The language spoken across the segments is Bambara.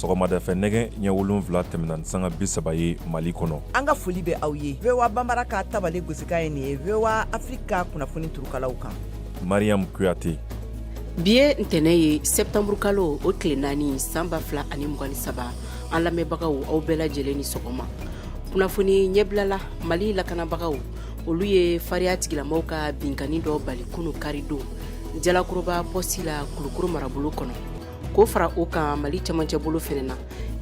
Sɔgɔmadafɛ nɛgɛ ɲɛ 7 tɛmɛna ni sanga 30 ye Mali kɔnɔ. An ka foli bɛ aw ye VOA Banbara ka tabale gosikan ye nin ye VOA Afrique ka kunnafoni turukalaw kan. Mariam Kuyate. Bi ye ntɛnɛn ye septembre kalo o tile 4 san 2023 an lamɛnbagaw aw bɛɛ lajɛlen ni sɔgɔma. Kunnafoni ɲɛbilala Mali lakanabagaw olu ye fariya tigilamaw ka binkanni dɔ bali kunu karidon Jalakoroba pɔsi la Kulukoro marabolo kɔnɔ. K'o fara o kan Mali camancɛ bolo fɛnɛ na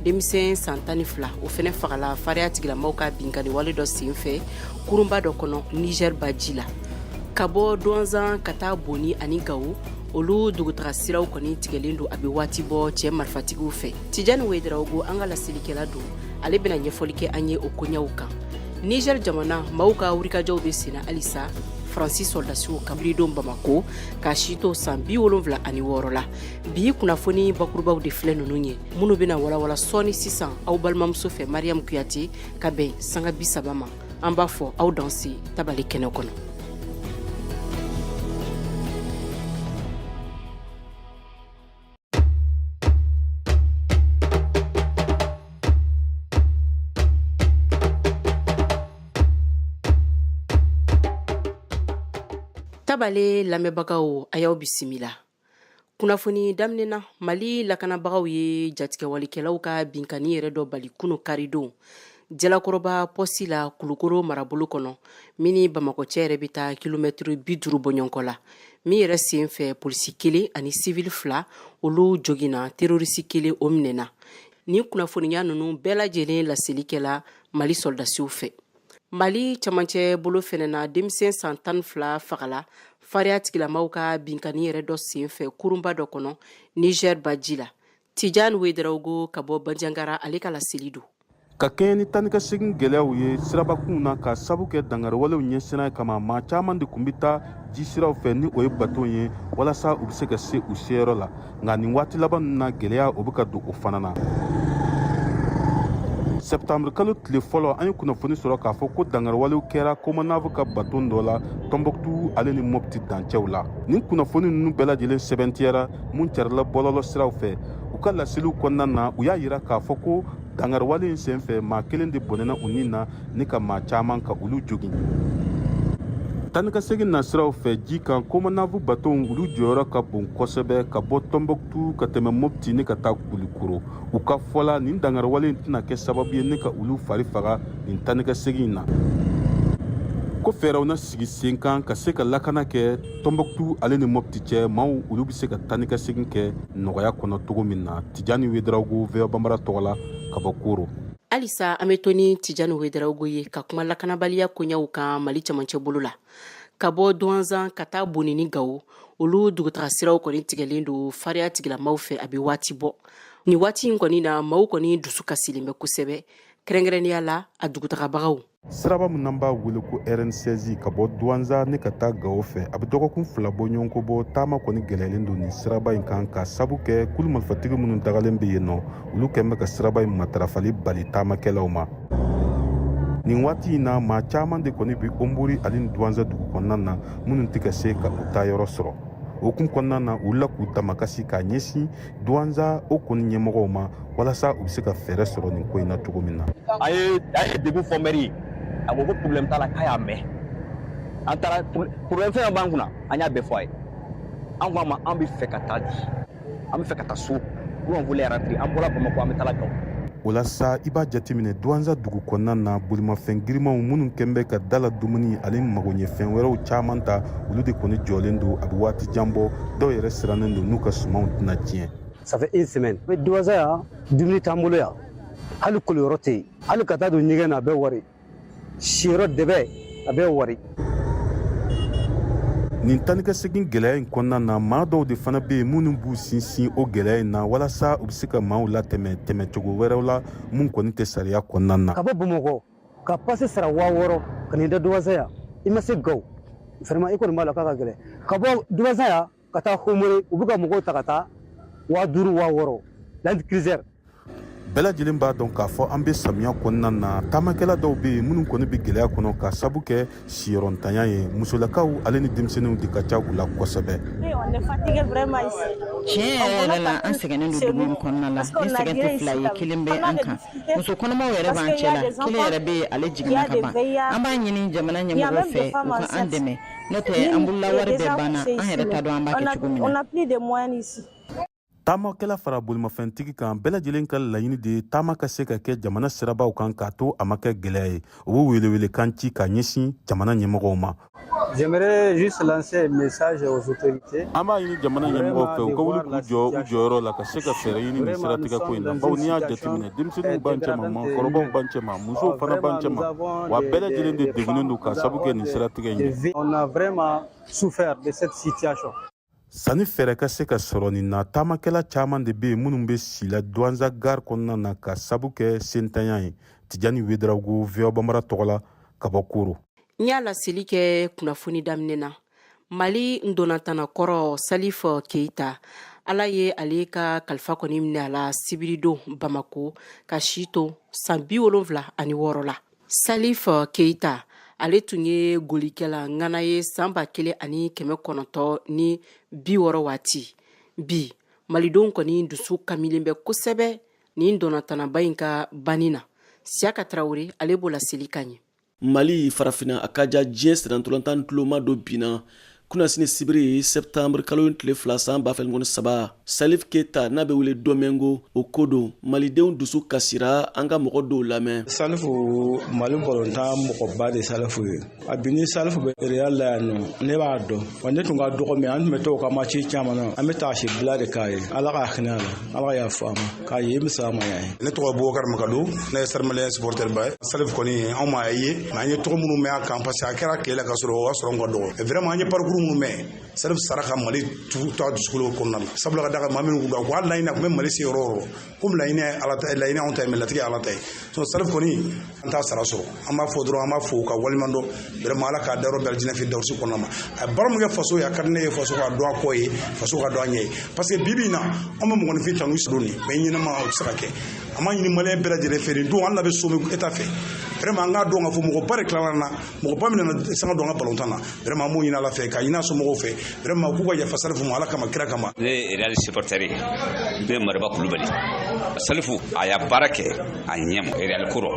denmisɛn san 12 o fɛnɛ fagala fariya tigilamaw ka binkanni wale dɔ senfɛ kurunba dɔ kɔnɔ Niger baji la. Ka bɔ Duwanzan ka taa Boni ani Gawo olu dugutaga siraw kɔni tigɛlen don a bɛ waati bɔ cɛ marifatigiw fɛ. Tijani Wedarawogo an ka laselikɛla don, ale bɛna ɲɛfɔli kɛ an ye o koɲɛw kan. Niger jamana maaw ka wulikajɔw bɛ senna halisa Faransi sɔrɔdasiw ka don Bamako k'a si to san 76 la. Bi kunnafoni bakurubaw de filɛ ninnu ye minnu bɛna walawala sɔɔni sisan aw balimamuso fɛ Mariam Kuyate ka bɛn sanga 30 ma. An b'a fɔ aw danse tabale kɛnɛ kɔnɔ. Tabale lamɛnbagaw a y'aw bisimila. Kunnafoni daminɛ na Mali lakanabagaw ye jatigɛwalekɛlaw ka binkanni yɛrɛ dɔ bali kunu karidon Jalakɔrɔba pɔsi la Kulukoro marabolo kɔnɔ min ni Bamakɔ cɛ yɛrɛ bɛ taa kilomɛtiri 50 bɔɲɔgɔnko la min yɛrɛ sen fɛ polisi kelen ani sivili fila olu joginna terorisi kelen o minɛna. Nin kunnafoniya ninnu bɛɛ lajɛlen laseli kɛla Mali sɔrɔdasiw fɛ. Mali camancɛ bolo fɛnɛ na denmisɛn san 12 fagala fariya tigilamaw ka binkanni yɛrɛ dɔ senfɛ kurunba dɔ kɔnɔ Niger baji la. Tijani Wedarawogo ka bɔ Banjagara ale ka laseli don. Ka kɛɲɛ ni taanikasegin gɛlɛyaw ye sirabakunw na ka sabu kɛ dankariwalew ɲɛsiran kama, maa caman de tun bɛ taa jisiraw fɛ ni o ye baton ye walasa u bɛ se ka se u seyɔrɔ la. Nka nin waati laban ninnu na, gɛlɛya o bɛ ka don o fana na. Septembre kalo tile fɔlɔ, an ye kunnafoni sɔrɔ k'a fɔ ko dankariwalew kɛra Komanav ka baton dɔ la Tɔnbɔkutu ale ni Mopti dancɛw la. Nin kunnafoni ninnu bɛɛ lajɛlen sɛbɛntiyara mun carila bɔlɔlɔ siraw fɛ. U ka laseliw kɔnɔna na, u y'a yira k'a fɔ ko dankariwale in senfɛ maa kelen de bɔnɛna u ni na ni ka maa caman ka olu jogin. Taanikasegin nasiraw fɛ ji kan, Komanav batonw olu jɔyɔrɔ ka bon kosɛbɛ ka bɔ Tɔnbɔkutu ka tɛmɛ Mopti ni ka taa Kulikoro. U ka fɔ la, nin dankariwale in tɛna kɛ sababu ye ni ka olu fari faga nin taanikasegin in na. Ko fɛɛrɛw na sigi sen kan ka se ka lakana kɛ Tɔnbɔkutu ale ni Mopti cɛ, maaw olu bɛ se ka taanikasegin kɛ nɔgɔya kɔnɔ cogo min na. Tijani Wedarawogo, VOA Banbara tɔgɔ la ka bɔ Koro. Halisa an bɛ to ni Tijani Wedarawogo ye ka kuma lakanabaliya koɲɛw kan Mali camancɛ bolo la. Ka bɔ Duwanzan ka taa Boni ni Gawo, olu dugutaga siraw kɔni tigɛlen don fariya tigilamaw fɛ a bɛ waati bɔ. Nin waati in kɔni na, maaw kɔni dusu kasilen bɛ kosɛbɛ, kɛrɛnkɛrɛnnenya la a dugutagabagaw. Siraba min n'an b'a wele ko RN16 ka bɔ Duwanza ni ka taa Gawo fɛ, a bɛ dɔgɔkun 2 bɔ ɲɔgɔn kɔ bɔ. Taama kɔni gɛlɛyalen don nin siraba in kan ka sabu kɛ kulu marifatigi minnu dagalen bɛ yen nɔ, olu kɛn bɛ ka siraba in matarafali bali taamakɛlaw ma. Nin waati in na, maa caman de kɔni bɛ Honbori ale ni Duwanza dugu kɔnɔna na minnu tɛ ka se ka u taa yɔrɔ sɔrɔ. O hukumu kɔnɔna na, u wulila k'u damakasi k'a ɲɛsin Duwanza o kɔni ɲɛmɔgɔw ma walasa u bɛ se ka fɛɛrɛ sɔrɔ nin ko in na cogo min na. An ye degun fɔ mɛri ye, a ko ko problème t'a la, k'a y'a mɛn. An taara problème fɛn fɛn b'an kunna, an y'a bɛɛ fɔ a ye. An ko a ma an bɛ fɛ ka taa di, an bɛ fɛ ka taa so, nous on voulait rentrer. An bɔra Bamakɔ, an bɛ taa Gawo. O la sa, i b'a jateminɛ Duwanza dugu kɔnɔna na, bolimafɛn girimanw minnu kɛn bɛ ka da la dumuni ani magoɲɛfɛn wɛrɛw caman ta, olu de kɔni jɔlen don a bɛ waati jan bɔ. Dɔw yɛrɛ sirannen don n'u ka sumanw tɛna tiɲɛ. Ça fait une semaine. Mais Duwanza yan, dumuni t'an bolo yan, hali koliyɔrɔ tɛ yen, hali ka taa don ɲɛgɛn na a bɛɛ wari, siyɔrɔ dɛbɛ a bɛɛ wari. Nin taanikasegin gɛlɛya in kɔnɔna na, maa dɔw de fana bɛ yen minnu b'u sinsin o gɛlɛya in na walasa u bɛ se ka maaw latɛmɛ tɛmɛcogo wɛrɛw la mun kɔni tɛ sariya kɔnɔna na. Ka bɔ Bamakɔ ka pase sara 6000 ka n'i da Duwanza yan, i ma se Gawo, vraiment i kɔni b'a la k'a ka gɛlɛn. Ka bɔ Duwanza yan ka taa Homore, u bɛ ka mɔgɔw ta ka taa 5000 6000 Land Cruiser. Bɛɛ lajɛlen b'a dɔn k'a fɔ an bɛ samiya kɔnɔna na, taamakɛla dɔw bɛ yen minnu kɔni bɛ gɛlɛya kɔnɔ ka sabu kɛ siyɔrɔntanya ye. Musolakaw ale ni denmisɛnninw de ka ca u la kosɛbɛ. Tiɲɛ yɛrɛ yɛrɛ la, an sɛgɛnnen don dugu in kɔnɔna la. Ni sɛgɛn tɛ fila ye, kelen bɛ an kan. Muso kɔnɔmaw yɛrɛ b'an cɛ la, kelen yɛrɛ bɛ yen, ale jiginna ka ban. An b'a ɲini jamana ɲɛmɔgɔw fɛ, u ka an dɛmɛ, n'o tɛ an bolola wari bɛɛ banna, an yɛrɛ t'a dɔn an b'a kɛ cogo min na. Taamakɛla fara bolimafɛntigi kan, bɛɛ lajɛlen ka laɲini de ye taama ka se ka kɛ jamana sirabaw kan k'a to a ma kɛ gɛlɛya ye. U b'u welewelekan ci ka ɲɛsin jamana ɲɛmɔgɔw ma. J'aimerais juste lancer un message aux autorités. An b'a ɲini jamana ɲɛmɔgɔw fɛ, u ka wuli k'u jɔ u jɔyɔrɔ la ka se ka fɛɛrɛ ɲini nin siratigɛ ko in na, bawo n'i y'a jateminɛ, denmisɛnninw b'an cɛma, maakɔrɔbaw b'an cɛma, musow fana b'an cɛma, wa bɛɛ lajɛlen de degunnen don ka sabu kɛ nin siratigɛ in ye. On a vraiment souffert de cette situation. Sanni fɛɛrɛ ka se ka sɔrɔ nin na, taamakɛla caman de bɛ yen minnu bɛ si la Douentza gare kɔnɔna na ka sabu kɛ sentanya ye. Tijani Wedarago, VOA Bambara tɔgɔ la, ka bɔ Koro. N y'a laseli kɛ kunnafoni daminɛ na, Mali ntolatanna kɔrɔ Salif Keita, Ala ye ale ka kalifa kɔni minɛ a la sibiridon Bamako, ka si to san 76 la. Salif Keita, ale tun ye golikɛla ŋana ye san 1960 waati. Bi malidenw kɔni dusu kamilen bɛ kosɛbɛ nin ntolatanaba in ka banni na. Siyaka Tarawele, ale b'o laseli kan ye. Mali, Farafina, a ka ja diɲɛ sennantolatan tuloma dɔ binna kunasini sibiri, septembre kalo tile 2, san 2023. Salif Keita, n'a bɛ wele Domengo, o ko don malidenw dusu kasira. An ka mɔgɔ dɔw lamɛn. Salifu, Mali balontan mɔgɔba de Salifu ye. A bi ni Salifu bɛ Real la yan nɔ, ne b'a dɔn wa. Ne tun ka dɔgɔ min, an tun bɛ to ka match caman na, an bɛ taasi bila de k'a ye. Ala ka hinɛ a la, Ala ka yafa a ma, k'a ye misaya ma ye. Ne tɔgɔ Bubakar Makado, ne ye Stade Malien supporter ba ye. Salif kɔni, anw m'a ye, mais an ye tɔgɔ minnu mɛn a kan, parce que a kɛra tile la ka sɔrɔ o y'a sɔrɔ an ka dɔgɔ. Vraiment, an ye parcours minnu mɛn, Salif sara ka Mali tu to a dusukolo kɔnɔna la, sabula ka da kan maa minnu kun don, ko hali laɲini a tun bɛ Mali se yɔrɔ o yɔrɔ, komi laɲini ye Ala ta ye, laɲini anw ta ye, mais latigɛ ye Ala ta ye. So Salif kɔni, an t'a sara sɔrɔ, an b'a fɔ dɔrɔn, an b'a fo ka waleɲuman dɔn. Vraiment, Ala k'a dayɔrɔ bɛɛ alijinɛ firdawusi kɔnɔna ma. A ye baara min kɛ faso ye, a ka di ne ye faso ka dɔn a kɔ ye, faso ka dɔn an ɲɛ ye, parce que bi bi in na, an bɛ mɔgɔninfin tanu don nin, mais ɲɛnama o tɛ se ka kɛ. An b'a ɲini Malien bɛɛ lajɛlen fɛ, nin don, hali n'a bɛ so min état fɛ, vraiment, an k'a dɔn k'a fɔ mɔgɔba de tilala an na, mɔgɔba min nana sanga don an ka balontan na. Vraiment, an b'o ɲini Ala fɛ, k'a ɲini a somɔgɔw fɛ, vraiment, k'u ka yafa Salifu ma, Ala kama, kira kama. Ne ye Real supporter ye, ne ye Mariba Kulubali. Salifu a y'a baara kɛ a ɲɛ ma Real ko rɔ,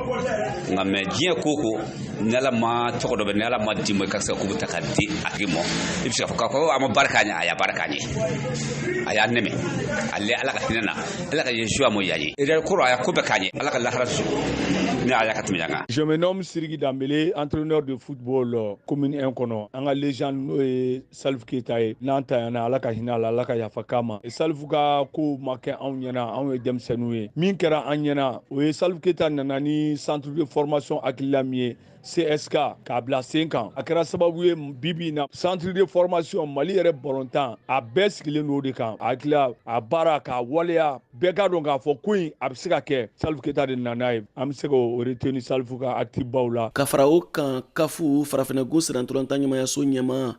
nka mais diɲɛ ko ko ni Ala ma tɔgɔ dɔ bɛ, ni Ala ma di ma i ka se ka ko bɛ ta ka di a tigi ma, i bɛ se k'a fɔ k'a fɔ a ma baara k'a ɲɛ. A y'a baara k'a ɲɛ, a y'a nɛmɛ ale. Ala ka hinɛ na, Ala ka Yesu a mɔ yan ye. Real ko rɔ, a y'a ko bɛɛ k'a ɲɛ. Ala ka lahara su ni a y'a ka tɛmɛ yan kan. Je me nomme Siriki Dambélé, entraîneur de football commune 1 kɔnɔ. An ka légende, n'o ye Salif Keita ye, n'an tanyana, Ala ka hinɛ a la, Ala ka yafa k'a ma. Salif ka kow ma kɛ anw ɲɛna, anw ye denmisɛnninw ye. Min kɛra an ɲɛna, o ye Salif Keita nana ni centre de formation hakilila min ye, CSK, k'a bila sen kan, a kɛra sababu ye bi bi in na, centre de formation Mali yɛrɛ balontan a bɛɛ sigilen don o de kan. A hakilila, a baara k'a waleya, bɛɛ k'a dɔn k'a fɔ ko in a bɛ se ka kɛ, Salif Keita de nana ye. An bɛ se k'o retenir Salifu ka acte baw la. Ka fara o kan, CAF, Farafinna sennantolatan ɲɛmayaso ɲɛma,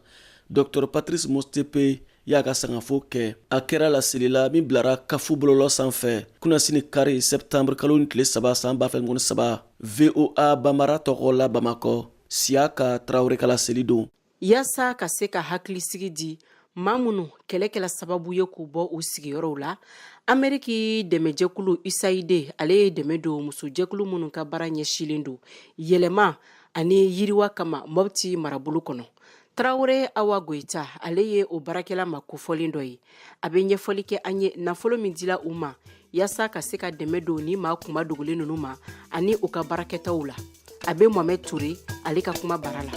Dr Patrice Motsepe y'a ka sangafo kɛ. A kɛra laseli la min bilara CAF bɔlɔlɔ sanfɛ kunasini kari, septembre kalo ni tile 3, san 2023. VOA Bambara tɔgɔ la, Bamakɔ, Siyaka Tarawele ka laseli don. Yaasa ka se ka hakilisigi di maa minnu kɛlɛ kɛla sababu ye k'u bɔ u sigiyɔrɔw la, Ameriki dɛmɛjɛkulu USAID, ale ye dɛmɛ don musojɛkulu minnu ka baara ɲɛsilen don yɛlɛma ani yiriwa kama Mɔpti marabolo kɔnɔ. Tarawele Awa Goyita, ale ye o baarakɛla ma kofɔlen dɔ ye. A bɛ ɲɛfɔli kɛ an ye nafolo min dila u ma yaasa ka se ka dɛmɛ don ni maa kuma dogolen ninnu ma ani u ka baarakɛtaw la. A bɛ Mohamɛd Ture, ale ka kuma bara la.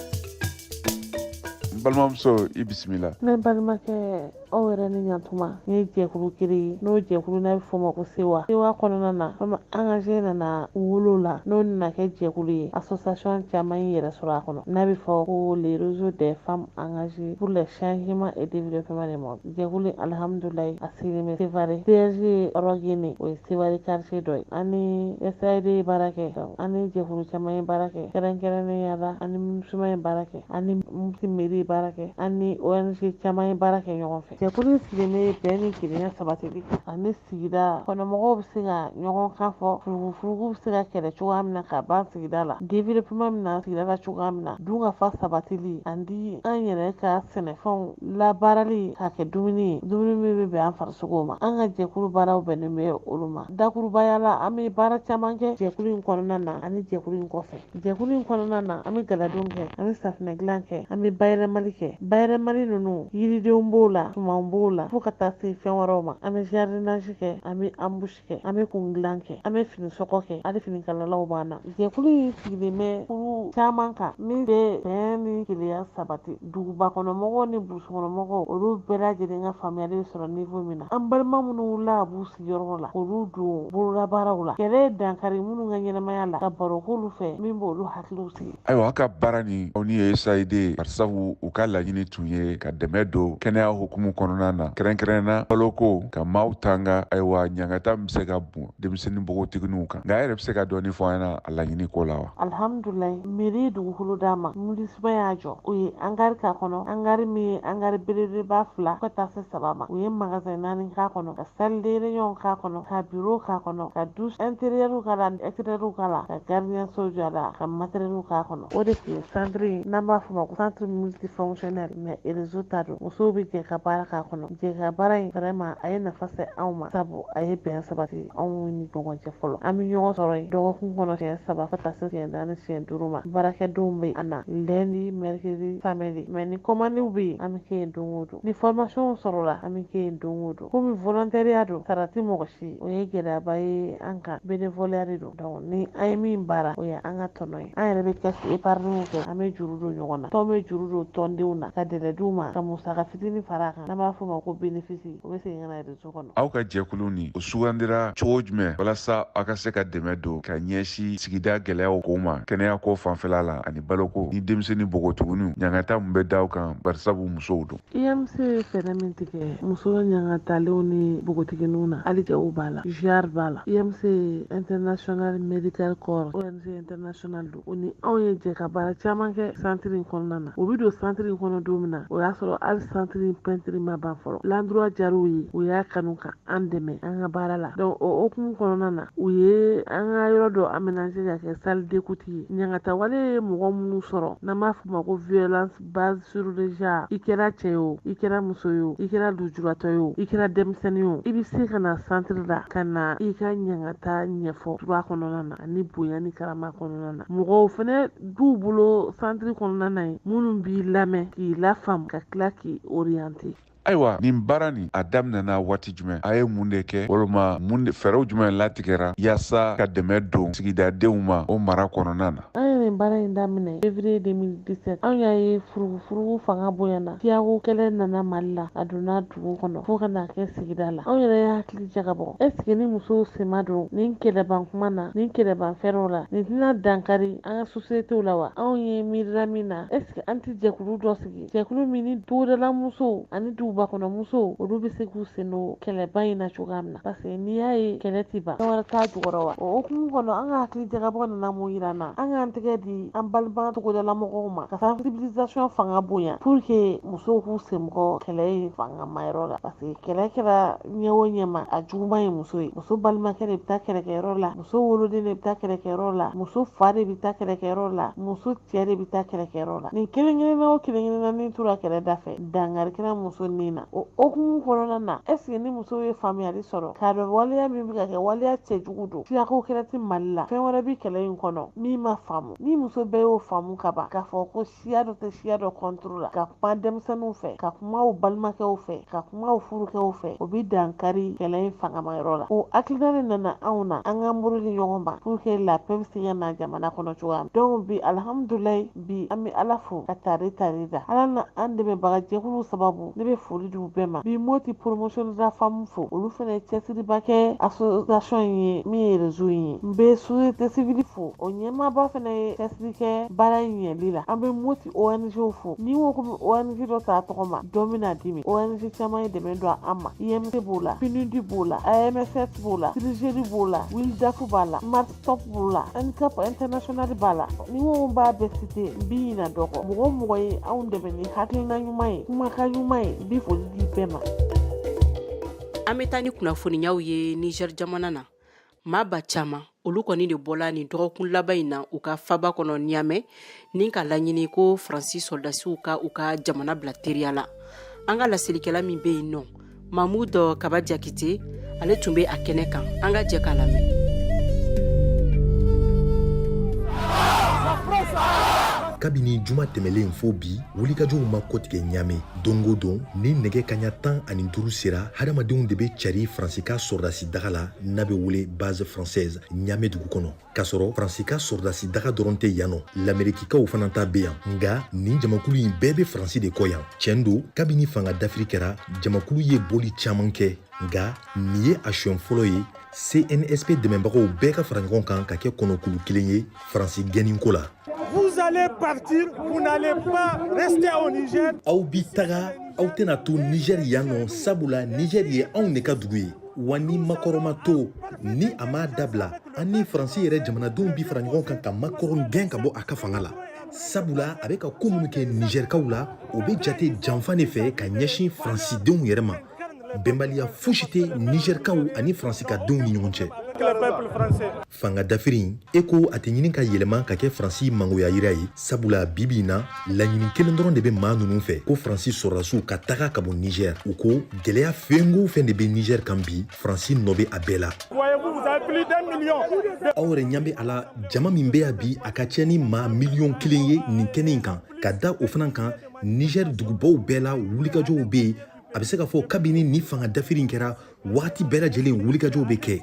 N balimamuso, i bisimila. Ne balimakɛ, aw yɛrɛ ni ɲantuma. N ye jɛkulu kelen ye, n'o jɛkulu n'a bɛ fɔ o ma ko Sewa. Sewa kɔnɔna na, femme engagée nana wolo la, n'o nana kɛ jɛkulu ye, association caman y'i yɛrɛ sɔrɔ a kɔnɔ, n'a bɛ fɔ ko le Réseau des femmes engagées pour le changement et développement du monde. Jɛkulu, alhamdulilayi, a sigilen bɛ Sevare, siège ye Rɔgini, o ye Sevare quartier dɔ ye. An ni USAID ye baara kɛ, an ni jɛkulu caman ye baara kɛ, kɛrɛnkɛrɛnnenya la an ni MINUSMA ye baara kɛ, an ni Mopti mairie ye baara kɛ, an ni ONG caman ye baara kɛ ɲɔgɔn fɛ. Jɛkulu in sigilen bɛ bɛn ni kelenya sabatili kan ani sigida kɔnɔmɔgɔw bɛ se ka ɲɔgɔn kan fɔ, furugufurugu bɛ se ka kɛlɛ cogoya min na ka ban sigida la, développement bɛ na sigida la cogoya min na, dunkafa sabatili ani an yɛrɛ ka sɛnɛfɛnw labaarali k'a kɛ dumuni ye, dumuni min bɛ bɛn an farisogo ma. An ka jɛkulu baaraw bɛnnen bɛ olu ma. Dakurubaya la, an bɛ baara caman kɛ jɛkulu in kɔnɔna na ani jɛkulu in kɔfɛ. Jɛkulu in kɔnɔna na, an bɛ galadon kɛ, an bɛ safinɛ dilan kɛ, an bɛ bayɛlɛmali kɛ. Bayɛlɛmali ninnu, yiridenw b'o la, sumanw b'o la, fo ka taa se fɛn wɛrɛw ma. An bɛ jardinage kɛ, an bɛ embouche kɛ, an bɛ kun dilan kɛ, an bɛ finisɔgɔ kɛ, hali finikalalaw b'an na. Jɛkulu in sigilen bɛ kulu caman kan min bɛ bɛn ni kelenya sabati duguba kɔnɔmɔgɔw ni burusi kɔnɔmɔgɔw, olu bɛɛ lajɛlen ka faamuyali bɛ sɔrɔ niveau min na. An balima minnu wulila ka b'u sigiyɔrɔ la, k'olu don bololabaaraw la, kɛlɛ ye dankari minnu ka ɲɛnamaya la, ka baro k'olu fɛ min b'olu hakiliw sigi. Ayiwa, aw ka baara nin, aw ni USAID ye, barisabu u ka laɲini tun ye ka dɛmɛ don kɛnɛya hukumu kɔnɔna na, kɛrɛnkɛrɛn na baloko, ka maaw tanga ayiwa ɲangata min bɛ se ka bon denmisɛnnin npogotigininw kan. Nka e yɛrɛ bɛ se ka dɔɔni fɔ an ɲɛna a laɲini ko la wa? Alhamdulilayi, mairie ye dugukolo d'an ma, MINUSMA y'a jɔ, u ye hangar k'a kɔnɔ, hangar min ye hangar belebeleba 2 fo ka taa se 3 ma. U ye magasin 4 k'a kɔnɔ, ka salle de réunion k'a kɔnɔ, ka bureau k'a kɔnɔ, ka douche intérieure k'a la, extérieure k'a la, ka gardien so jɔ a la, ka matériel k'a kɔnɔ. O de tun ye centre ye n'an b'a fɔ ma ko centre multifonctionnel, mais réseau ta don, musow bɛ jɛ ka baara k'a kɔnɔ. Jɛ ka baara in vraiment a ye nafa se anw ma, sabu a ye bɛn sabati anw ni ɲɔgɔn cɛ fɔlɔ. An bɛ ɲɔgɔn sɔrɔ yen dɔgɔkun kɔnɔ siɲɛ 3 fo ka taa se siɲɛ 4, siɲɛ 5 ma. Baarakɛdenw bɛ an na lundi, mercredi, samedi, mais ni commandew bɛ yen, an bɛ kɛ yen don o don. Ni formation sɔrɔla, an bɛ kɛ yen don o don. Komi volontariat don, sara tɛ mɔgɔ si, o ye gɛlɛyaba ye an kan. Bénévolat de don, donc ni an ye min baara, o ye an ka tɔnɔ ye. An yɛrɛ bɛ caisse épargne kɛ, an bɛ juru don ɲɔgɔn na, tɔn bɛ juru don tɔndenw na ka dɛlɛ d'u ma, ka musaka fitinin fara a kan n'an b'a fɔ o ma ko bénéfice, o bɛ segin ka na réseau kɔnɔ. Aw ka jɛkulu nin, o sugandira cogo jumɛn walasa aw ka se ka dɛmɛ don ka ɲɛsin sigida gɛlɛyaw ko ma, kɛnɛya ko fanfɛla la ani baloko ni denmisɛnnin npogotigininw, ɲangata min bɛ da aw kan barisabu musow don? UMC ye fɛɛrɛ min tigɛ muso ɲangatalenw ni npogotigininw na, hali cɛw b'a la, JAR b'a la. UMC International Medical Corps, ONG International don, o ni anw ye jɛ ka baara caman kɛ centre in kɔnɔna na. U bɛ don centre in kɔnɔ don min na, o y'a sɔrɔ hali centre in peinture ma ban fɔlɔ. L'endroit diyar'u ye, u y'a kanu ka an dɛmɛ an ka baara la. Donc o hukumu kɔnɔna na, u ye an ka yɔrɔ dɔ aménager ka kɛ salle d'écoute ye. Ɲangatawale ye mɔgɔ minnu sɔrɔ, n'an b'a fɔ o ma ko violence basée sur le genre, i kɛra cɛ ye o, i kɛra muso ye o, i kɛra lujuratɔ ye o, i kɛra denmisɛnnin ye o, i bɛ se ka na centre la ka na i ka ɲangata ɲɛfɔ droit kɔnɔna na ani bonya ni karama kɔnɔna na. Mɔgɔw fɛnɛ b'u bolo centre kɔnɔna na yen minnu b'i lamɛn, k'i lafaamu, ka tila k'i orienter. Ayiwa, nin baara nin, a daminɛna waati jumɛn? A ye mun de kɛ walima mun de fɛɛrɛw jumɛn latigɛra yaasa ka dɛmɛ don sigidadenw ma o mara kɔnɔna na? An ye nin baara in daminɛ février 2017. Anw y'a ye furugufurugu fanga bonyana, siyako kɛlɛ nana Mali la, a donna dugu kɔnɔ fo ka n'a kɛ sigida la. Anw yɛrɛ ye hakili jagabɔ, est ce que ni musow sen ma don nin kɛlɛban kuma na, nin kɛlɛban fɛɛrɛw la, nin tɛna dankari an ka sociétéw la wa? Anw ye miirila min na, est ce que an tɛ jɛkulu dɔ sigi, jɛkulu min ni togodala musow ani duguba kɔnɔ musow, olu bɛ se k'u sen don kɛlɛba in na cogoya min na? Parce que n'i y'a ye kɛlɛ tɛ ban, fɛn wɛrɛ t'a jukɔrɔ wa? O hukumu kɔnɔ, an ka hakili jagabɔ nana mun yira an na? An k'an tɛgɛ di an balima togodala mɔgɔw ma ka sensibilisation fanga bonya pour que musow k'u sen bɔ kɛlɛ in fangamayɔrɔ la, parce que kɛlɛ kɛra ɲɛ o ɲɛ ma, a juguman ye muso ye. Muso balimakɛ de bɛ taa kɛlɛkɛyɔrɔ la, muso woloden de bɛ taa kɛlɛkɛyɔrɔ la, muso fa de bɛ taa kɛlɛkɛyɔrɔ la, muso cɛ de bɛ taa kɛlɛkɛyɔrɔ la. Nin kelen kelenna o kelen kelenna ni tora kɛlɛ da fɛ, dankari kɛra muso ni na. O hukumu kɔnɔna na, est ce que ni muso ye faamuyali sɔrɔ k'a dɔn waleya min bɛ ka kɛ waleya cɛjugu don, siyako kɛlɛ tɛ Mali la, fɛn wɛrɛ bɛ kɛlɛ in kɔnɔ min ma faamu, ni muso bɛɛ y'o faamu ka ban k'a fɔ ko siya dɔ tɛ siya dɔ contre la, ka kuma denmisɛnninw fɛ, ka kuma u balimakɛw fɛ, ka kuma u furukɛw fɛ, o bɛ dankari kɛlɛ in fangamayɔrɔ la. O hakilina de nana anw na, an k'an bolo di ɲɔgɔn ma pour que la paix bɛ se ka na jamana kɔnɔ cogoya min. Donc bi alhamdulilayi, bi an bɛ Ala fo ka tare tare da Ala na an dɛmɛbaga jɛkuluw sababu. Ne bɛ foli di u bɛɛ ma. Bi Moti promotion de la femme fo, olu fana ye cɛsiriba kɛ association in ye min ye réseau in ye. N bɛ société civile fo, o ɲɛmaaba fana ye cɛsiri cɛsiri kɛ baara in ɲɛli la. An bɛ Moti ONG fo. Ni n ko ko bɛ ONG dɔ ta tɔgɔ ma, dɔ bɛna dimi. ONG caman ye dɛmɛ don an ma. IMC b'o la, PNUD b'o la, AMSS b'o la, CRIGERI b'o la, WILDAF b'a la, Stop b'o la, Handicap International b'a la. Ni n ko n b'a bɛɛ citer, n bi ɲina dɔ kɔ. Mɔgɔ o mɔgɔ ye anw dɛmɛ ni hakilina ɲuman ye, kumakan ɲuman ye, n bi foli di bɛɛ ma. An bɛ taa ni kunnafoniyaw ye Niger jamana na. Maa ba caman olu kɔni de bɔla nin dɔgɔkun laban in na u ka faba kɔnɔ Niamey ni ka laɲini ko Faransi sɔrɔdasiw ka u ka jamana bila teriya la. An ka laselikɛla min bɛ yen nɔ, Mahmoud Kaba Diakité, ale tun bɛ a kɛnɛ kan. An ka jɛ k'a lamɛn. Kabini juma tɛmɛlen fo bi, wulikajɔw ma kɔtigɛ Ɲame. Don o don ni nɛgɛ kaɲa 15 sera, hadamadenw de bɛ cari Faransi ka sɔrɔdasi daga la n'a bɛ wele base française Ɲame dugu kɔnɔ. K'a sɔrɔ Faransi ka sɔrɔdasi daga dɔrɔn tɛ yan nɔ, Lamerikikaw fana ta bɛ yan. Nka nin jamakulu in bɛɛ bɛ Faransi de kɔ yan. Tiɲɛ don, kabini fanga dafiri kɛra, jamakulu ye bɔli caman kɛ, nka nin ye a siɲɛ fɔlɔ ye CNSP dɛmɛbagaw bɛɛ ka fara ɲɔgɔn kan ka kɛ kɔnɔkulu kelen ye Faransi gɛnniko la. Vous allez partir, vous n'allez pas rester au Niger. Aw bi taga, aw tɛna to Niger yan nɔ, sabula Niger ye anw de ka dugu ye. Wa ni Macron ma to, ni a m'a dabila, an ni Faransi yɛrɛ jamanadenw bi fara ɲɔgɔn kan ka Macron gɛn ka bɔ a ka fanga la, sabula a bɛ ka ko minnu kɛ Nizɛrikaw la, o bɛ jate janfa de fɛ ka ɲɛsin Faransidenw yɛrɛ ma. Bɛnbaliya fosi tɛ Nizɛrikaw ani Faransi ka denw ni ɲɔgɔn cɛ. Fanga dafiri in, e ko a tɛ ɲini ka yɛlɛma ka kɛ Faransi mangoya yira ye, sabula bi bi in na, laɲini kelen dɔrɔn de bɛ maa ninnu fɛ, ko Faransi sɔrɔdasiw ka taga ka bɔ Nizɛr. U ko gɛlɛya fɛn o fɛn de bɛ Nizɛr kan bi, Faransi nɔ bɛ a bɛɛ la. Aw yɛrɛ ɲɛ bɛ a la, jama min bɛ yan bi, a ka ca ni maa 1 miliyɔn ye nin kɛnɛ in kan. Ka da o fana kan, Nizɛr dugubaw bɛɛ la, wulikajɔw bɛ yen. A bɛ se ka fɔ kabini ni fanga dafiri in kɛra, wagati bɛɛ lajɛlen wulikajɔw bɛ kɛ.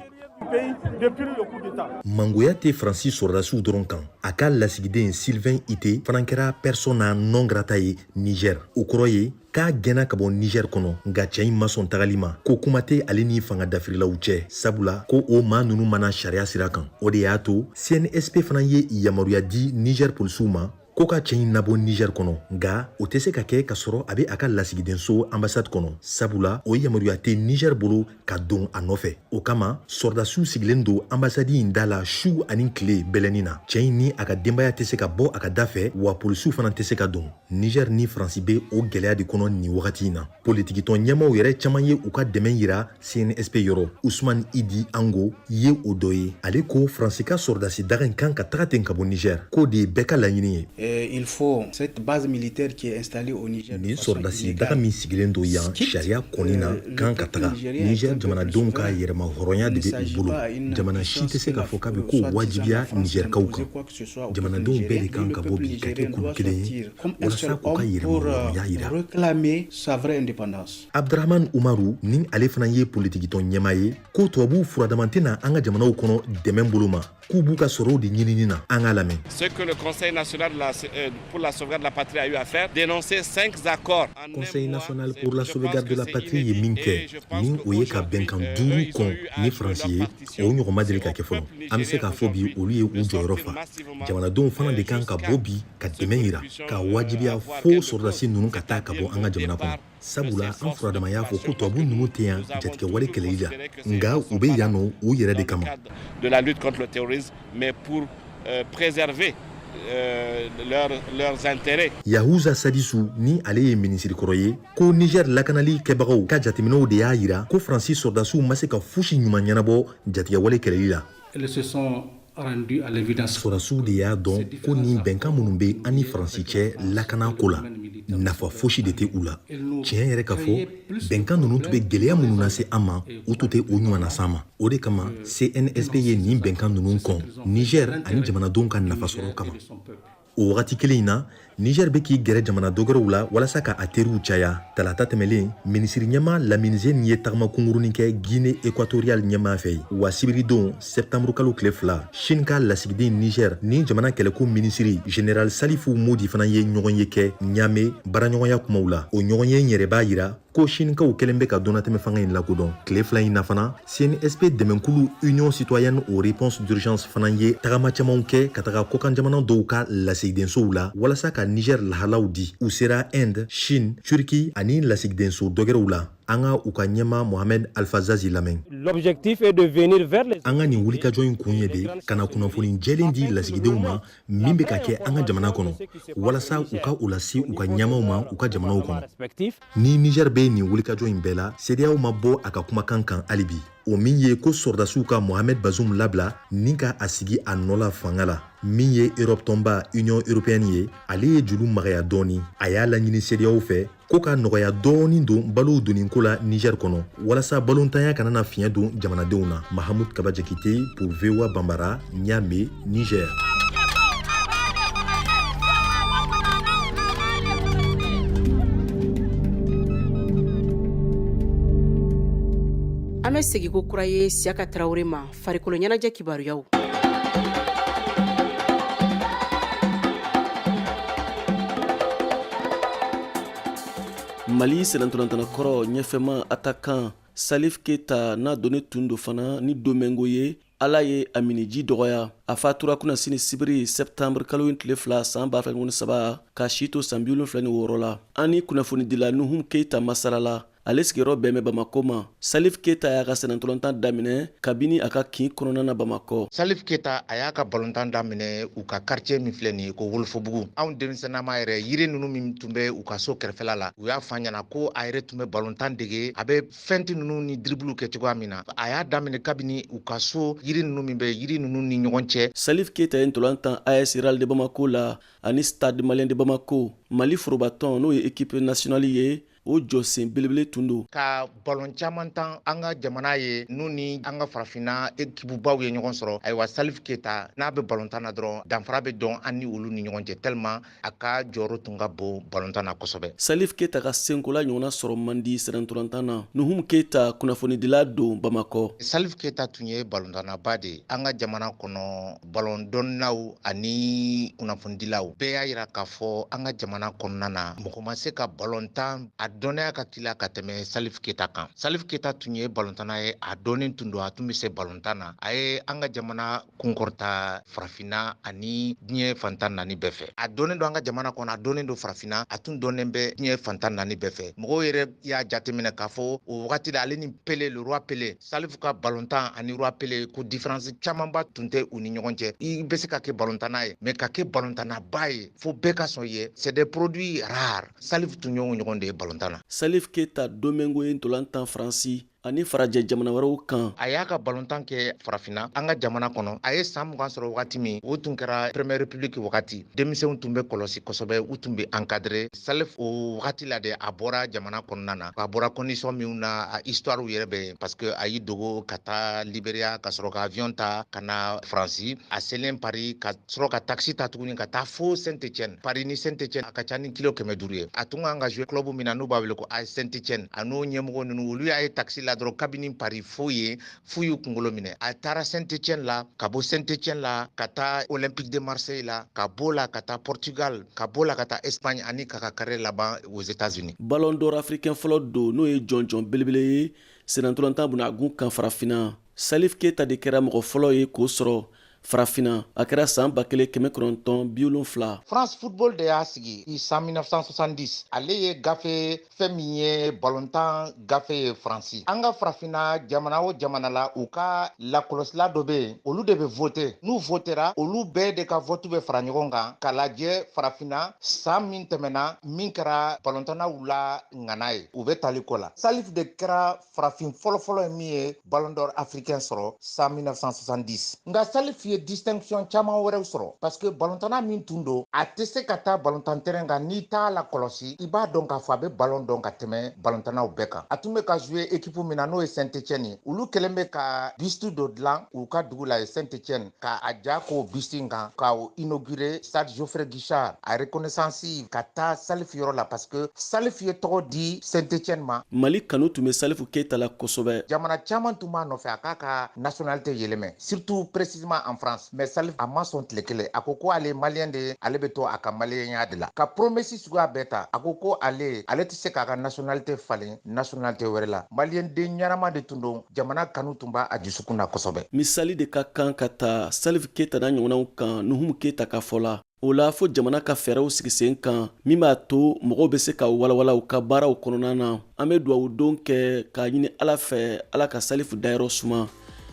Mangoya tɛ Faransi sɔrɔdasiw dɔrɔn kan. A ka lasigiden Sylvain Itté fana kɛra persona non grata ye Niger. O kɔrɔ ye k'a gɛnna ka bɔ Niger kɔnɔ. Nka cɛ in ma sɔn tagali ma, ko kuma tɛ ale ni fanga dafirilaw cɛ, sabula ko o maa ninnu mana sariya sira kan. O de y'a to CNSP fana ye yamaruya di Niger polisiw ma ko ka cɛ in nabɔ Niger kɔnɔ. Nka o tɛ se ka kɛ ka sɔrɔ a bɛ a ka lasigidenso ambassade kɔnɔ, sabula o yamaruya tɛ Niger bolo ka don a nɔfɛ. O kama, sɔrɔdasiw sigilen don ambassade in da la su ani tile bɛlɛnin na. Cɛ in ni a ka denbaya tɛ se ka bɔ a ka da fɛ, wa polisiw fana tɛ se ka don. Niger ni Faransi bɛ o gɛlɛya de kɔnɔ nin wagati in na. Politikitɔn ɲɛmaaw yɛrɛ caman ye u ka dɛmɛ yira CNSP yɔrɔ. Usman Idi Ango ye o dɔ ye. Ale ko Faransi ka sɔrɔdasi daga in kan ka taga ten ka bɔ Niger, k'o de ye bɛɛ ka laɲini ye. Il faut cette base militaire qui est installée au Niger. Nin sɔrɔdasi daga min sigilen don yan sariya kɔni na kan ka taga. Niger jamanadenw ka yɛrɛma hɔrɔnya de bɛ u bolo. Jamana si tɛ se k'a fɔ k'a bɛ ko wajibiya Nizɛrikaw kan. Jamanadenw bɛɛ de kan ka bɔ bi ka kɛ kulu kelen ye walasa k'u ka yɛrɛma hɔrɔnya yira. Réclamer sa vraie indépendance. Abdraman Umaru ni ale fana ye politikitɔn ɲɛmaa ye, ko tubabuw furadama tɛna an ka jamanaw kɔnɔ dɛmɛ bolo ma, k'u b'u ka sɔrɔw de ɲinini na. An k'a lamɛn. Ce que le Conseil national pour la sauvegarde de la patrie a eu à faire, dénoncer cinq accords. Conseil national pour la sauvegarde de la patrie ye min kɛ, ni o ye ka bɛnkan duuru kɔn ni Faransi ye, o ɲɔgɔn ma deli ka kɛ fɔlɔ. An bɛ se k'a fɔ bi, olu ye u jɔyɔrɔ fa. Jamanadenw fana de kan ka bɔ bi ka dɛmɛ yira, ka wajibiya fo sɔrɔdasi ninnu ka taa ka bɔ an ka jamana kɔnɔ, sabula an furadama y'a fɔ ko tubabu ninnu tɛ yan jatigɛwale kɛlɛli la, nka u bɛ yan nɔ u yɛrɛ de kama. De la lutte contre le terrorisme, mais pour préserver leurs intérêts. Yahuza Sadisu ni ale ye minisirikɔrɔ ye, ko Niger lakanali kɛbagaw ka jateminɛw de y'a yira ko Faransi sɔrɔdasiw ma se ka fosi ɲuman ɲɛnabɔ jatigɛwale kɛlɛli la. Elles se sont rendues à l'évidence. Sɔrɔdasiw de y'a dɔn ko nin bɛnkan minnu bɛ an ni Faransi cɛ lakana ko la, nafa fosi de tɛ u la. Tiɲɛ yɛrɛ ka fɔ, bɛnkan ninnu tun bɛ gɛlɛya minnu lase an ma, u tun tɛ o ɲuman las'an ma. O de kama CNSP ye nin bɛnkan ninnu kɔn, Niger ani jamanadenw ka nafa sɔrɔ kama. O wagati kelen in na, Niger bɛ k'i gɛrɛ jamana dɔgɛrɛw la walasa ka a teriw caya. Talata tɛmɛlen, minisiri ɲɛmaa Lamine Zeine ye tagama kunkurunin kɛ Guinée équatoriale ɲɛmaa fɛ yen. Wa sibiridon, sɛptanburu kalo tile 2, Chine ka lasigiden Niger ni jamana kɛlɛko minisiri Général Salifu Modi fana ye ɲɔgɔnye kɛ Niamey baaraɲɔgɔnya kumaw la. O ɲɔgɔnye in yɛrɛ b'a yira ko Chinekaw kɛlen bɛ ka donnatɛmɛ fanga in lakodɔn. Tile 2 in na fana, CNSP dɛmɛkulu Union citoyenne aux réponses d'urgence fana ye tagama camanw kɛ ka taga kɔkan jamana dɔw ka lasigidensow la walasa ka Niger lahalaw di. U sera Inde, Chine, Turquie ani lasigidenso dɔgɛrɛw la. An ka u ka ɲɛmaa Mohamed Alfazazi lamɛn. L'objectif est de venir vers les An ka nin wulikajɔ in kun ye de ka na kunnafoni jɛlen di lasigidenw ma min bɛ ka kɛ an ka jamana kɔnɔ, walasa u ka o lase u ka ɲɛmaaw ma u ka jamanaw kɔnɔ. Ni Niger bɛ nin wulikajɔ in bɛɛ la, CEDEAO ma bɔ a ka kumakan kan hali bi, o min ye ko sɔrɔdasiw ka Mohamed Bazoum labila ni ka a sigi a nɔ la fanga la. Min ye Europe tɔnba Union européenne ye, ale ye juru magaya dɔɔni. A y'a laɲini CEDEAO fɛ ko ka nɔgɔya dɔɔni don balow donninko la Niger kɔnɔ, walasa balontanya kana na fiɲɛ don jamanadenw na. Mahamud Kaba Jakite pour VOA Bambara, Niamey, Niger. An bɛ segin ko kura ye Siyaka Tarawele ma, farikolo ɲɛnajɛ kibaruyaw. Mali sennantolatanna kɔrɔ ɲɛfɛma attaquant Salif Keita, n'a dɔnnen tun don fana ni Domingo ye, Ala ye a minniji dɔgɔya. A fatura kunasini sibiri septembre kalo in tile 2 san 2023, k'a si to san 76 la. An ni kunnafonidila Nuhum Keita masalala. Ale sigiyɔrɔ bɛn bɛ Bamakɔ ma. Salif Keita y'a ka sennantolatan daminɛ kabini a ka kin kɔnɔna na Bamakɔ. Salif Keita, a y'a ka balontan daminɛ u ka quartier min filɛ nin ye ko Wolofobugu. Anw denmisɛnnama yɛrɛ, yiri ninnu min tun bɛ u ka so kɛrɛfɛla la, u y'a fɔ an ɲɛna ko a yɛrɛ tun bɛ balontan dege, a bɛ fente ninnu ni dribble kɛ cogoya min na. A y'a daminɛ kabini u ka so, yiri ninnu min bɛ yiri ninnu ni ɲɔgɔn cɛ. Salif Keita ye ntolan tan AS Real de Bamako la ani Stade Malien de Bamako. Mali forobatɔn, n'o ye équipe nationale ye, o jɔsen belebele tun don. Ka balon caman tan an ka jamana ye, n'u ni an ka farafinna ekipubaw ye ɲɔgɔn sɔrɔ. Ayiwa, Salif Keita, n'a bɛ balontan na dɔrɔn, danfara bɛ dɔn an ni olu ni ɲɔgɔn cɛ, tellement a ka jɔyɔrɔ tun ka bon balontan na kosɛbɛ. Salif Keita ka senkola ɲɔgɔnna sɔrɔ man di sennantolatan na. Nuhum Keita, kunnafonidila don Bamakɔ. Salif Keita tun ye balontannaba de ye an ka jamana kɔnɔ. Balon dɔnnaw ani kunnafonidilaw bɛɛ y'a yira k'a fɔ an ka jamana kɔnɔna na, mɔgɔ ma se ka balontan a dɔnniya ka tila ka tɛmɛ Salif Keita kan. Salif Keita tun ye balontanna ye, a dɔnnen tun don, a tun bɛ se balontan na. A ye an ka jamana kunkɔrɔta farafinna ani diɲɛ fan 14 bɛɛ fɛ. A dɔnnen don an ka jamana kɔnɔ, a dɔnnen don farafinna, a tun dɔnnen bɛ diɲɛ fan 14 bɛɛ fɛ. Mɔgɔw yɛrɛ y'a jateminɛ k'a fɔ o wagati la, ale ni Pele, le roi Pele, Salif ka balontan ani roi Pele, ko différence camanba tun tɛ u ni ɲɔgɔn cɛ. I bɛ se ka kɛ balontanna ye, mais ka kɛ balontannaba ye fo bɛɛ ka sɔn ye, c'est des produits rares. Salif tun y'o ɲɔgɔn de ye balontan na. Salif Keita Domingo ye ntolan tan Faransi ani farajɛ jamana wɛrɛw kan. A y'a ka balontan kɛ farafinna, an ka jamana kɔnɔ. A ye san 20 sɔrɔ wagati min, o tun kɛra première république wagati. Denmisɛnw tun bɛ kɔlɔsi kosɛbɛ, u tun bɛ encadré. Salif, o wagati la de a bɔra jamana kɔnɔna na. A bɔra condition minnu na, a histoire yɛrɛ bɛ yen, parce que a y'i dogo ka taa Libéria, ka sɔrɔ ka avion ta ka na Faransi. A selen Paris, ka sɔrɔ ka taxi ta tuguni ka taa fo Saint-Étienne. Paris ni Saint-Étienne, a ka ca ni kilo 500 ye. A tun kan ka jouer club min na, n'u b'a wele ko AS Saint-Étienne, a n'o ɲɛmɔgɔ ninnu, olu y'a ye taxi la dɔrɔn kabini Paris fo yen, f'u y'u kunkolo minɛ. A taara Saint-Étienne la, ka bɔ Saint-Étienne la ka taa Olympique de Marseille la, ka bɔ la ka taa Portugal, ka bɔ la ka taa Espagne, ani k'a ka carrière laban aux États-Unis. Ballon d'or africain fɔlɔ don, n'o ye jɔnjɔn belebele ye sennantolatan bunagun kan farafinna. Salif Keita de kɛra mɔgɔ fɔlɔ ye k'o sɔrɔ farafina. A kɛra san 1970. France Football de y'a sigi san 1970. Ale ye gafe fɛn min ye balontan gafe ye Faransi. An ka farafinna jamana o jamana la, u ka lakɔlɔsila dɔ bɛ yen, olu de bɛ vote. N'u votera, olu bɛɛ de ka vote bɛ fara ɲɔgɔn kan k'a lajɛ farafinna san min tɛmɛna, min kɛra balontannaw la ŋana ye, u bɛ tali ko la. Salif de kɛra farafin fɔlɔfɔlɔ ye min ye Ballon d'or africain sɔrɔ san 1970. Nka Salif ye ye distinction caman wɛrɛw sɔrɔ parce que balontanna min tun don, a tɛ se ka taa balontan terrain kan n'i t'a la kɔlɔsi, i b'a dɔn k'a fɔ a bɛ balon dɔn ka tɛmɛ balontannaw bɛɛ kan. A tun bɛ ka jouer équipe min na, n'o ye Saint Etienne ye, olu kɛlen bɛ ka buste dɔ dilan u ka dugu la ye Saint Etienne, ka a ja k'o buste in kan ka o inaugurer stade Geoffroy Guichard, a reconnaissance ka taa Salif yɔrɔ la, parce que Salif ye tɔgɔ di Saint Etienne ma. Mali kanu tun bɛ Salifu Keyita la kosɛbɛ. Jamana caman tun b'a nɔfɛ a k'a ka nationalité yɛlɛmɛ, surtout précisément en France, mais Salif a ma sɔn tile kelen. A ko ko ale maliyɛn de ye, ale bɛ to a ka maliyɛnya de la, ka promesse suguya bɛɛ ta. A ko ko ale tɛ se k'a ka nationalité falen nationalité wɛrɛ la. Maliyɛn den ɲɛnama de tun don, jamana kanu tun b'a a dusukun na kosɛbɛ. Misali de ka kan ka ta Salif Keyita n'a ɲɔgɔnnaw kan, Nuhumu Keyita ka fɔ la. O la fo jamana ka fɛɛrɛw sigi sen kan min b'a to mɔgɔw bɛ se ka walawala u ka baaraw kɔnɔna na. An bɛ duwawu don kɛ k'a ɲini Ala fɛ, Ala ka Salifu dayɔrɔ suma.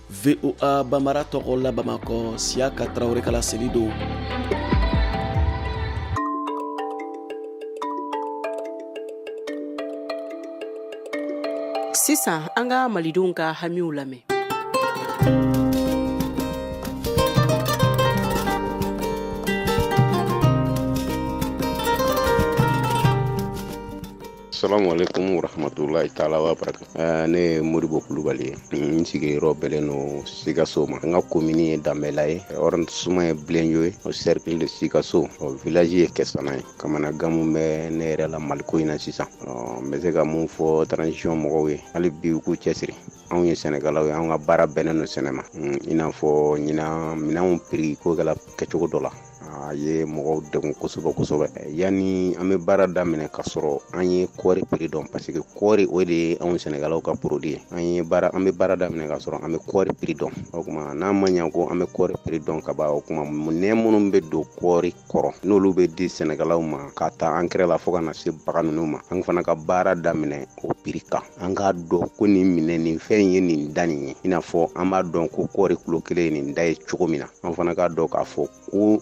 VOA Banbara tɔgɔ la Bamakɔ, Siyaka Tarawele ka laseli don. Sisan an ka malidenw ka hamiw lamɛn. Salamu alaikum warahmatullahi taala wa barakatuh. Ne ye Modibo Kulubali ye. N sigiyɔrɔ bɛnnen don Sikaso ma. N ka komini ye Danbɛla ye. Arrondissement ye Bilenjo ye. O cercle de Sikaso. O village ye Kɛsana ye. Kamanagan mun bɛ ne yɛrɛ la Maliko in na sisan. N bɛ se ka mun fɔ transition mɔgɔw ye, hali bi u k'u cɛsiri. Anw ye sɛnɛkɛlaw ye, anw ka baara bɛnnen don sɛnɛ ma. I n'a fɔ ɲinan minɛnw prix ko kɛla kɛcogo dɔ la, a ye mɔgɔw degun kosɛbɛ kosɛbɛ. Yanni an bɛ baara daminɛ ka sɔrɔ an ye kɔɔri prix dɔn, parce que kɔɔri o de ye anw sɛnɛkɛlaw ka produit ye. An bɛ baara daminɛ ka sɔrɔ an bɛ kɔɔri prix dɔn. O tuma n'a ma ɲa ko an bɛ kɔɔri prix dɔn ka ban, o tuma minɛn minnu bɛ don kɔɔri kɔrɔ n'olu bɛ di sɛnɛkɛlaw ma ka taa ankɛrɛ la fo ka na se baga ninnu ma, an fana ka baara daminɛ o prix kan. An k'a dɔn ko nin minɛ nin fɛn ye nin da nin ye, i n'a fɔ an b'a dɔn ko kɔɔri kilo kelen ye nin da ye cogo min na, an fana k'a dɔn k'a fɔ ko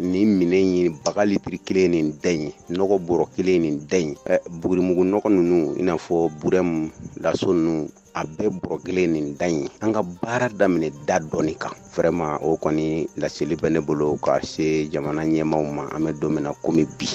nin minɛ ye baga litiri kelen ye nin da ye, nɔgɔ bɔrɔ kelen ye nin da ye, bugurimugu nɔgɔ ninnu i n'a fɔ burɛmu laso ninnu, a bɛɛ bɔrɔ kelen nin da ye. An ka baara daminɛ da dɔɔni kan. Vraiment o kɔni laseli bɛ ne bolo ka se jamana ɲɛmaaw ma, an bɛ don min na komi bi.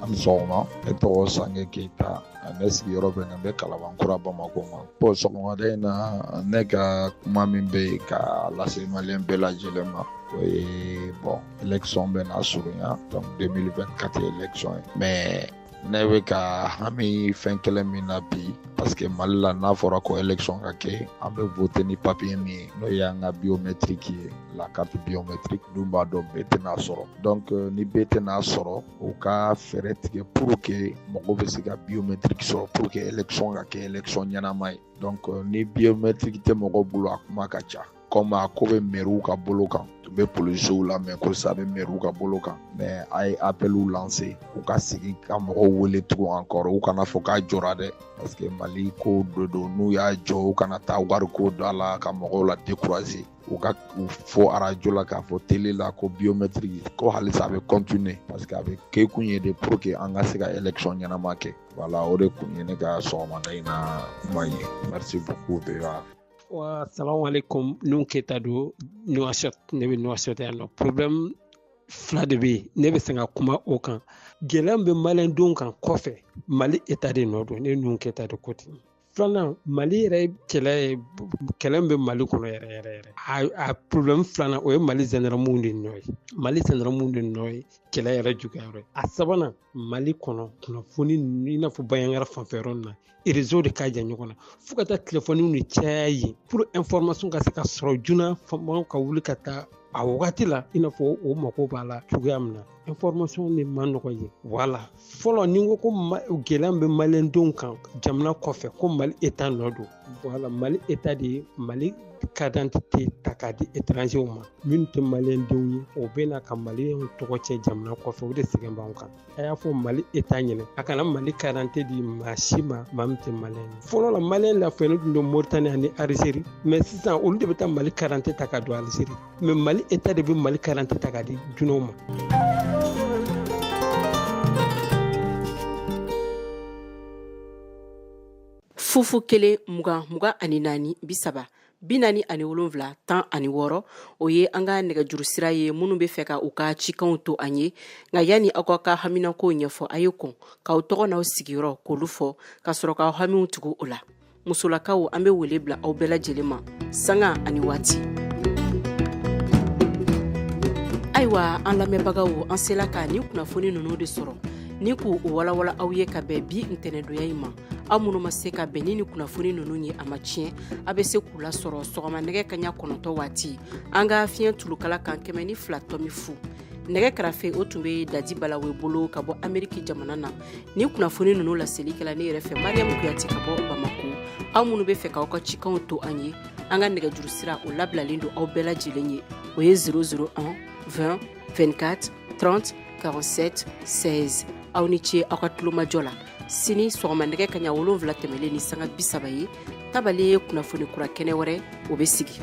A ni sɔgɔma, ne tɔgɔ Sange Keyita, ne sigiyɔrɔ bɛnnen bɛ Kalabankura Bamakɔ ma. Bon, sɔgɔmada in na, ne ka kuma min bɛ yen ka lase maliyɛn bɛɛ lajɛlen ma, o ye bon, élection bɛ na surunya, donc 2024 ye élection ye, mais ne bɛ ka hami fɛn kelen min na bi, parce que Mali la n'a fɔra ko élection ka kɛ, an bɛ voter ni papier min ye, n'o y'an ka biométrique ye, la carte biométrique, dun b'a dɔn bɛɛ tɛna sɔrɔ. Donc ni bɛɛ tɛna sɔrɔ, u ka fɛɛrɛ tigɛ pour que mɔgɔw bɛ se ka biométrique sɔrɔ pour que élection ka kɛ élection ɲɛnama ye. Donc ni biométrique tɛ mɔgɔw bolo, a kuma ka ca. Comme a ko bɛ maires ka bolo kan, tun bɛ polisiw la, mais ko sisan a bɛ maires ka bolo kan, mais a ye appel lancer u ka segin ka mɔgɔw wele tugun encore, u kana fɔ k'a jɔra dɛ, parce que Mali ko de don, n'u y'a jɔ, u kana taa wari ko don a la ka mɔgɔw la décourager. U ka u fɔ arajo la k'a fɔ télé la ko biométrique ko halisa a bɛ continuer, parce que a bɛ kɛ kun ye de pour que an ka se ka élection ɲɛnama kɛ. Voilà, o de kun ye ne ka sɔgɔmada in na kuma ye. Merci beaucoup VOA. Wa salamu alaikum, Nuhu Keyita don Nouakchott, ne bɛ Nouakchott yan nɔ. Problème fila de bɛ yen, ne bɛ se ka kuma o kan. Gɛlɛya min bɛ maliyɛndenw kan kɔfɛ, Mali État de nɔ don, ne Nuhu Keyita de ko ten. Filanan, Mali yɛrɛ kɛlɛ ye, kɛlɛ min bɛ Mali kɔnɔ yɛrɛ yɛrɛ yɛrɛ. A problème filanan, o ye Mali gendarmew de nɔ ye. Mali gendarmew de nɔ ye kɛlɛ yɛrɛ juguya yɔrɔ ye. A sabanan, Mali kɔnɔ kunnafoni i n'a fɔ Bandiagara fanfɛ yɔrɔ nin na, réseau de ka jan ɲɔgɔn na, fo ka taa telefɔniw de caya yen pour information ka se ka sɔrɔ joona, faamaw ka wuli ka taa a wagati la, i n'a fɔ o mako b'a la cogoya min na. Information de man nɔgɔ yen. Voilà, fɔlɔ ni n ko ko gɛlɛya min bɛ maliyɛndenw kan jamana kɔfɛ, ko Mali État nɔ don. Voilà, Mali État de ye Mali carte d'identité ta k'a di étrangers ma minnu tɛ maliyɛndenw ye, o bɛ na ka maliyɛnw tɔgɔ tiɲɛ jamana kɔfɛ, o de sɛgɛn b'anw kan. A y'a fɔ Mali État ɲɛna a kana Mali carte d'identité di maa si ma, maa min tɛ maliyɛn ye. Fɔlɔ la maliyɛn lafiyalen tun don Mauritanie ani Algérie, mais sisan olu de bɛ taa Mali carte d'identité ta ka don Algérie, mais Mali État de bɛ Mali carte d'identité ta k'a di dunanw ma. Fufu 1 20 24 30. 47 16, o ye an ka nɛgɛjuru sira ye. Minnu bɛ fɛ ka u ka cikanw to an ye, nka yanni aw ka haminankow ɲɛfɔ, a ye kɔn k'aw tɔgɔ n'aw sigiyɔrɔ k'olu fɔ ka sɔrɔ k'aw hamiw tugu o la. Musolakaw, an bɛ wele bila aw bɛɛ lajɛlen ma sanga ani waati. Ayiwa, an lamɛnbagaw, an sela ka nin kunnafoni ninnu de sɔrɔ ni k'u walawala aw ye ka bɛn bi ntɛnɛndonya in ma. Aw minnu ma se ka bɛn ni nin kunnafoni ninnu ye, a ma tiɲɛ, a bɛ se k'u lasɔrɔ sɔgɔma nɛgɛ kaɲa 9 waati an ka fiɲɛ tulukala kan 102.0. Nɛgɛ karafe, o tun bɛ Dadi Balawe bolo ka bɔ Ameriki jamana na. Ni kunnafoni ninnu laseli kɛla ne yɛrɛ fɛ, Mariam Kuyate ka bɔ Bamako. Aw minnu bɛ fɛ k'aw ka cikanw to an ye, an ka nɛgɛjuru sira, o labilalen don aw bɛɛ lajɛlen ye, o ye 001 20 24 30 47 16. Aw ni ce aw ka tulomajɔ la. Sini sɔgɔma nɛgɛ kaɲa 7 tɛmɛlen ni sanga 30 ye, tabale kunnafoni kura kɛnɛ wɛrɛ, o bɛ sigi.